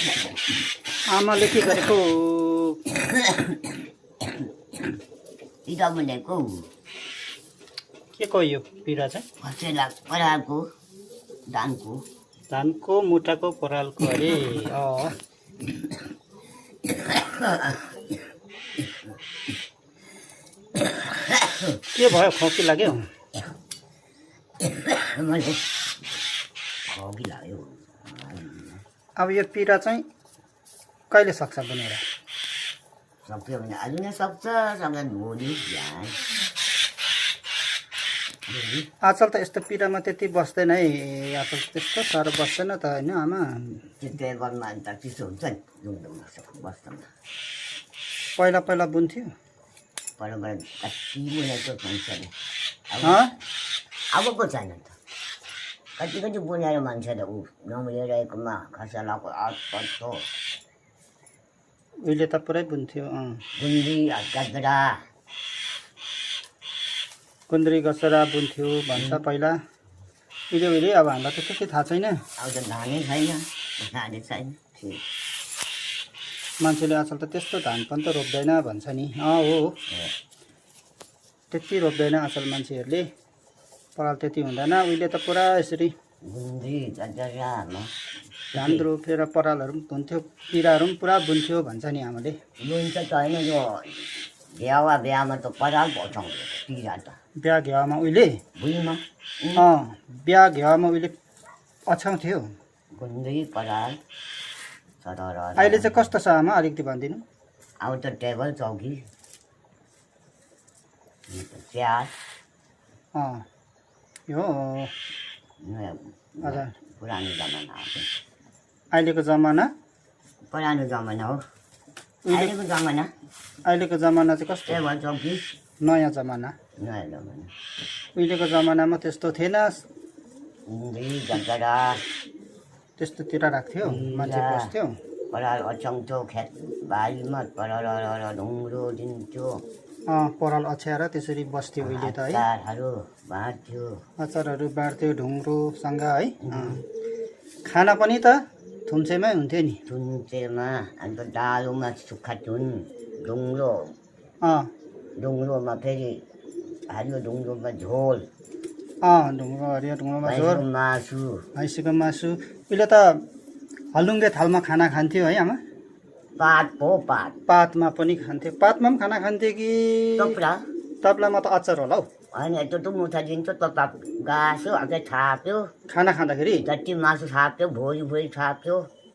आमाले के गरेको पिरा बनाएको के को यो पिरा चाहिँ खसेला परालको धानको मुठाको परालको अरे के भयो खोकी लाग्यो मलाई खोकी लाग्यो। अब यो पिरा चाहिँ कहिले सक्छ बनेर सक्यो भने आज नै सक्छ सकेन भोलि बिहान। आजकल त यस्तो पिरामा त्यति बस्दैन है आजकल त्यस्तो साह्रो बस्दैन त होइन आमा त्यो टेबलमा अन्त चिसो हुन्छ नि रुममा बस्दैन। पहिला पहिला बुन्थ्यो परबाट कति बुनेको मान्छेले अब पो छैन त कति कति बुनेर मान्छे त ऊ नमिलेरहेकोमा खसलाको आठपट्टो उहिले त पुरै बुन्थ्यो गुन्द्री गजरा गुन्द्री गसरा बुन्थ्यो भन्छ पहिला उहिले अब हामीलाई त त्यति थाहा छैन। अब त धानै छैन मान्छेले आजकल त त्यस्तो धान पनि त रोप्दैन भन्छ नि हो त्यति रोप्दैन आजकल मान्छेहरूले पराल त्यति हुँदैन। उहिले त पुरा यसरी गुन्द्री गजरामा धान रोपेर परालहरू पनि बुन्थ्यो पिराहरू पनि पुरा बुन्थ्यो भन्छ नि आमाले। बुन्छ त होइन यो बिहामा त पराल पठाउँछ पिरा त बिहा घेवामा उहिले भुइँमा बिहा घेवामा उहिले अछ्याउँथ्यो गुन्द्री पराल अहिले चाहिँ कस्तो छ आमा अलिकति भनिदिनु। अब त टेबल चौकी चियर यो हजुर पुरानो जमाना अहिलेको जमाना पुरानो जमाना हो अहिलेको जमाना चाहिँ कस्तो टेबल चौकी नयाँ जमाना उहिलेको जमानामा त्यस्तो थिएन गजरा त्यस्तोतिर राख्थ्यो मान्छे बस्थ्यो पराल अछ्याउँथ्यो खेत बारीमा पराल ढुङ्ग्रो दिन्थ्यो पराल अछ्याएर त्यसरी बस्थ्यो उहिले त है अचारहरू बाँड्थ्यो ढुङ्ग्रोसँग है। खाना पनि त थुन्चेमै हुन्थ्यो नि थुन्चेमा अन्त डालोमा सुक्खा थुन ढुङ्ग्रोमा फेरि हरियो ढुङ्ग्रोमा झोल ढुङ्ग्रो हरियो ढुङ्ग्रोमा झोल भैँसीको मासु उहिले त हलुङ्गे थालमा खाना खान्थ्यो है आमा पातमा पनि खान्थ्यो पातमा पनि खाना खान्थ्यो कि तप्लामा त अचार होला हौ होइन त्यो त मुठा दिन्छ त गाँस्यो अझै थाप्यो खाना खाँदाखेरि जति मासु थाप्यो भोलि थाप्यो